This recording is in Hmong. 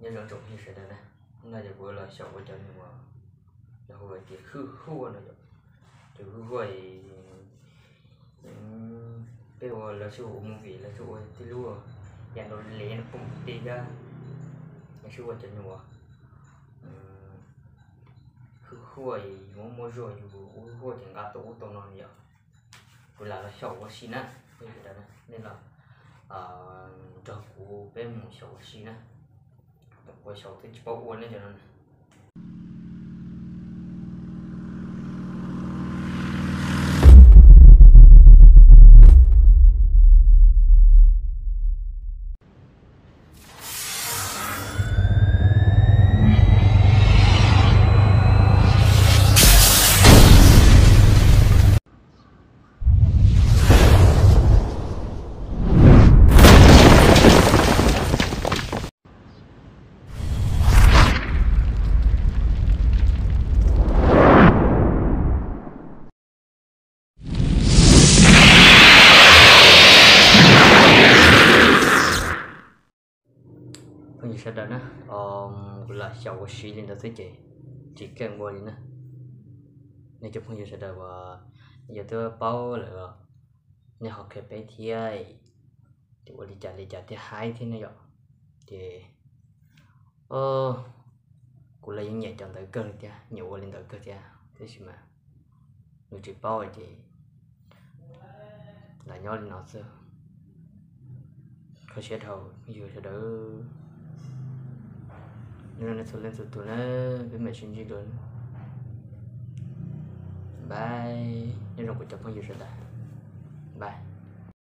Nyob zoo tsoom phooj ywg sawv daws na, no ces kuv los xyaum ua cov nyuam uas lawv hu tias hwj huaj no yom. Cov hwj huaj, peb ua lawv sib ua movie, lawv sib ua tej lub ya nrov lev no poob tej thiab, lawv sib ua cov nyuam hwj huaj, muaj muaj zog yus ua hwj huaj ces nqa tau ub tau no yom. Kuv lam los xyaum ua si na, phooj ywg sawv daws na, nej los nrog kuv peb mus xyaum ua si na. Ua xyaum twb tsis paub ua ne cov no na. Phooj ywg sawv daws na, kuv lam xyaum ua si li ntawd xwb ces tsis keej ua li na. Nej cov phooj ywg sawv daws uas yog twb paub lawm, nej ho qhia peb thiab, ces ua li cas li cas thiaj haib thiab ne yom. Ces kuv los yeej nyiam cov ntawd kawg li thiab, nyiam ua li ntawd kawg thiab, tab sis mas nws tsis paub ces lam nyob li no xwb. Kho siab dhau phooj ywg sawv daws, nej txhua leej txhua tus na, peb mam sib ntsib dua. Bye, nyob zoo kuv cov phooj ywg sawv daws. Bye.